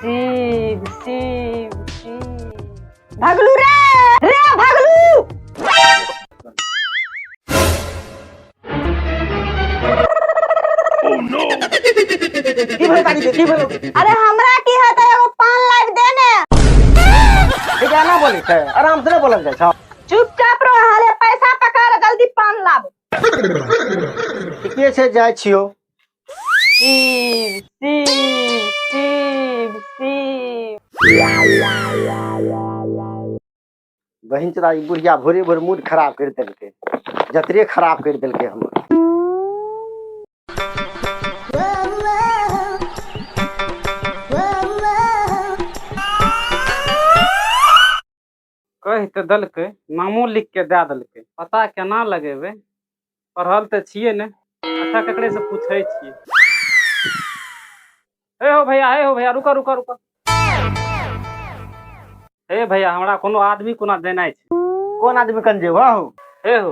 शिव शिव शिव। भगलू रे रे भगलू। की भेल काकी के, की भेल? अरे हमरा की हेतै, एगो पान लाइव दे ने। एकरा ना बोलै छै, आराम से नहि बोलल जाइ छै। चुपचाप रहो, हाले पैसा पकड़, जल्दी पान लाब। ठीके छै, जाइ छियौ। शिव शिव शिव शिव। बहिन चोदा, ई बुढ़िया भोरे भोर मूड खराब करि देलकै, जतरे खराब करि देलकै हमर। कहि तऽ देलकै, नामो लिख के दए देलकै, पता केना लगेबै? पढ़ल तऽ छियै ने। अच्छा, ककरे से पूछै छियै। हे हो भैया, हे हो भैया, रुको रुको रुको। हे भैया, हमरा कोनो आदमी कोना देनाइ छै। कोन आदमी कन जेबो हो? हे हो,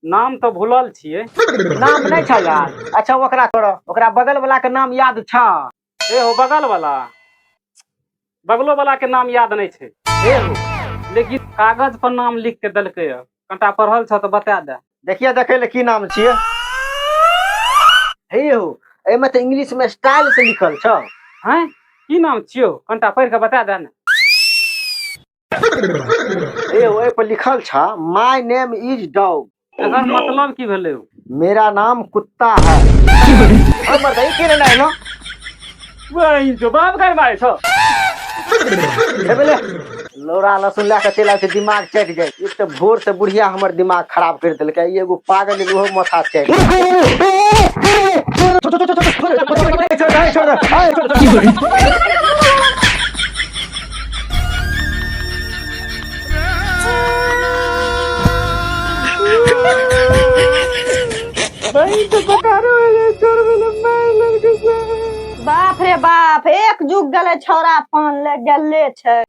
नाम तऽ भूलल छियै। नाम नहि छ याद? अच्छा, ओकरा छोड़ो, ओकरा बगल वाला के नाम याद छ? हे हो, बगल वाला, बगलो वाला के नाम याद नहि छै। हे हो, लेकिन कागज पर नाम लिख के देलकै हँ, कनिटा पढ़ल छ तऽ बता दे। देखिए, देखै ले की नाम छियै। हे हो, एहिमे तऽ इंग्लिश में स्टाइल से लिखल छ। हैं, की नाम छियौ? कनिटा पढ़ि के बता दे ने। हे हो, एहि पर लिखल छ, my name is dog. एकर मतलब की भेलै? मेरा नाम कुत्ता है। हमर दही के लेना है। जो बाप कर मारे छौ। हे बेले, लौरा लहसुन लए कऽ चलि आबै छै, दिमाग चटि जाइ। एक तऽ भोर से बुढ़िया हमर दिमाग खराब करि देलकै, ई एगो पागल एगो ओहो माथा चटि। छोड़ छोड़। बाप रे बाप, एक जुग गेलै, छौड़ा पान ले गेले छै।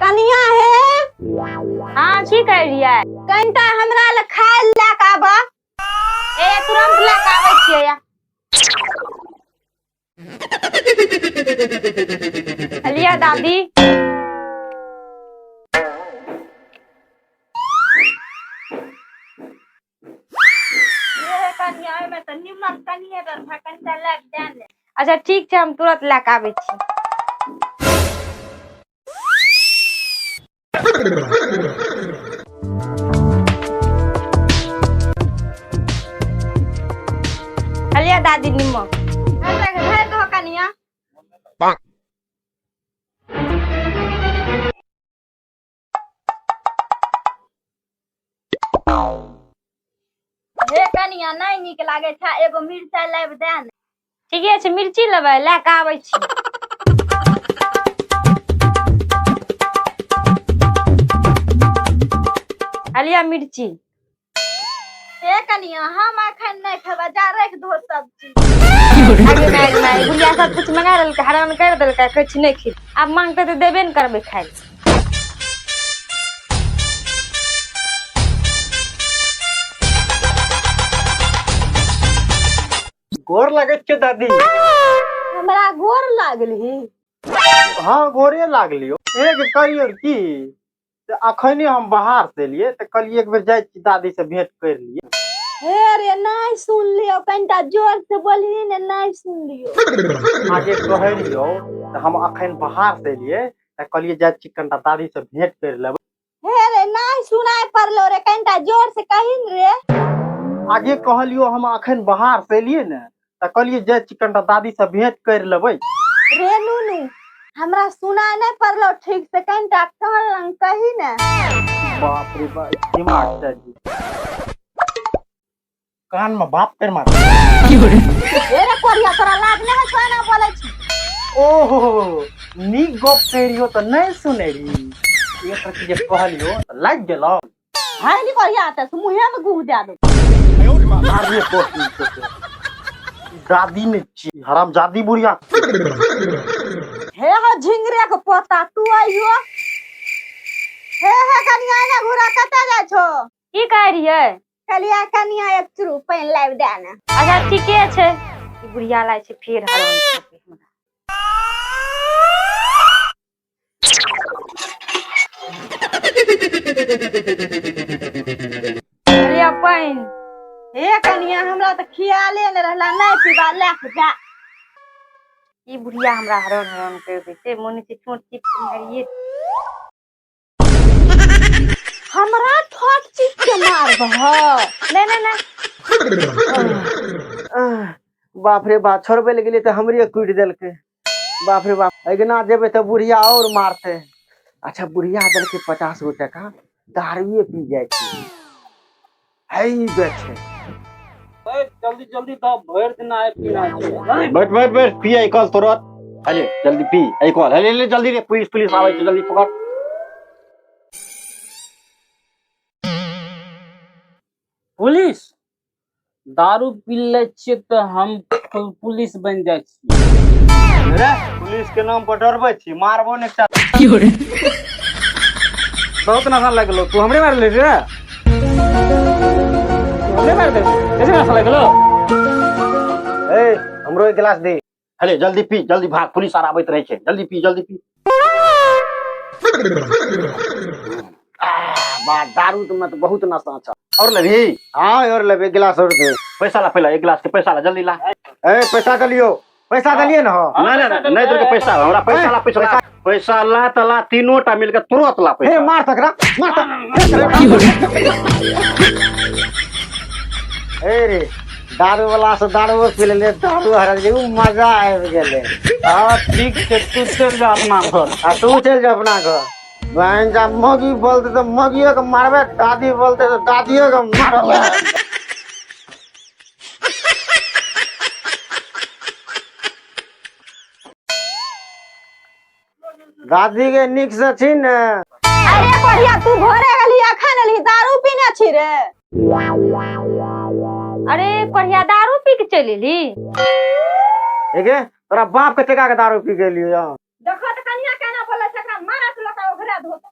कनिया हे। हाँ, की कह रहियै? कनिटा हमरा लए खाय लए कऽ आबऽ। ए, तुरंत लए कऽ आबै छियै या। लिअ दादी। अच्छा, ठीक छै, हम तुरंत लए कऽ आबै छी। लिअ दादी निमक। धरि दहो कनिया। हे कनिया, नहि नीक लागे छै, एगो मिरचाई लाबि दे ने। ठीके छै, मिर्ची लेबै, लए कऽ आबै छी। लिअ मिर्ची। हे कनिया, हम अखन नहि खेबै, जा राखि दहो सब चीज। आगे माय माय, बुढ़िया सब कुछ मंगा लेलकै, हरान करि देलकै, कहै छी नहि खेबै। आब मांगतै तऽ देबे ने करबै खाइ लए। गोर लगै छै दादी। हमरा गोर लागलही? हाँ, गोरे लागलियो। एक कहियो की तऽ अखने हम बाहर से एलियै तऽ कहलियै एक बेर जाइ छी दादी से भेंट करि लियै। हे रे, नहि सुनलियौ, कनिटा जोर से बोलही ने, नहि सुनलियौ। आगे कहै रहियौ तऽ हम अखन बाहर से एलियै तऽ कहलियै जाइ छी कनिटा दादी से भेंट करि लेबै। हे रे, नहि सुनाय पड़लो रे, कनिटा जोर से कही ने रे। आगे कहलियौ, हम अखन बाहर से एलियै ने तऽ कहलियै जाइ छी कनिटा दादी से भेंट करि लेबै। रे नुनू, हमरा सुनाय नहि पड़लो ठीक से, कनिटा कान लग कही ने। बाप रे बाप, दिमाग चाहिए कान में, बाप कर मार। हे रे कोरिया, तोरा लाज नहि होइ छौ एना बोलै छी? ओहो, नीक गप कहि रहियो तऽ नहि सुनै रही। एक रति जे कहलियो तऽ लागि गेलौ। हाय नी कोरिया, तऽ मुँहे में गुह दए दो। अरे बहिन तोके, ई दादी ने छी, हरामजादी बुढ़िया। हे हो झिंगरे के पोता, तू आइयो। हे हे कनिया, ने घुरा, कतऽ जाइ छो? की कहै रहियै? कलिया कनिया, एक चुरू पानि लाबि दे ने। अच्छा, ठीके छै। ई बुढ़िया लाय छै फेर हरान करतै हमरा। लिअ पानि। हे कनिया, हमरा तऽ खियाले नहि रहला, नहि पीबा, लए के जा। ई बुढ़िया हमरा हरान हरान कर दै छै, मोन छै चोट चिप के मारिये। हमरा ठोट चिप के मारबह? नहि नहि नहि। आह, बाप रे बाप, छोड़बै लए गेलियै तऽ हमरे कुटि देलकै। बाप रे बाप, अगिना जेबै तऽ बुढ़िया और मारतै। अच्छा, बुढ़िया देलकै 50 गो टका, दारुए पी जाइ छै। है बेटे। जल्दी जल्दी दऽ, भरि दिना आइ पीना छै। बैठ बैठ बैठ, पी आई कल तुरंत। अरे जल्दी पी आई कल। अरे ले जल्दी रे, पुलिस पुलिस आबै छै, जल्दी पकड़। पुलिस? दारू पी लै छियै तऽ हम पुलिस बनि जाइ छियै? रे पुलिस के नाम पर डरबै छी, मारबो ने एकटा। बहुत नशा लगलो। तू हमरे मार ले रे, तू हमरे मार दे, कैसे नशा लगलो? ए, हमरो एक गिलास दे। अरे जल्दी पी, जल्दी भाग, पुलिस आर आबैत रहै छै। जल्दी पी, जल्दी पी। आह, बा दारू तो में तो बहुत नशा छ। और लेबही? हाँ, और लेबे, गिलास और दे। पैसा ला पहला, एक गिलास के पैसा ला, जल्दी ला। ए, पैसा दलियो, पैसा दलिए ना हो। नहीं नहीं नहीं, नहीं देलकै पैसा हमरा। पैसा ला, पैसा ला, पैसा ला त ला, तीनों टा मिलके तुरंत ला हे पैसा। मार तकरा, मार तक। ए रे, दारू वाला से दारू पी लेले, दारू हरा गेलै, उ मजा आबि गेलै। हाँ ठीक छै, तू चलि जा अपना घर। आ तू चलि जा अपना घर। बहन जा, मगी बोलते तऽ मगियो के मारबे, दादी बोलते तऽ दादियो के मारबे। दादी के नीक से छी ने? अरे बढ़िया, तू भोरे गेलही, अखन एलही, दारू पीने छी रे? अरे कोढ़िया, दारू पी के चलि एली? एगे, तोरा बाप के टका के दारू पी गेलियो? देखो तऽ कनिया केना बोलै छै, एकरा मारत लोक ओकरा धोत।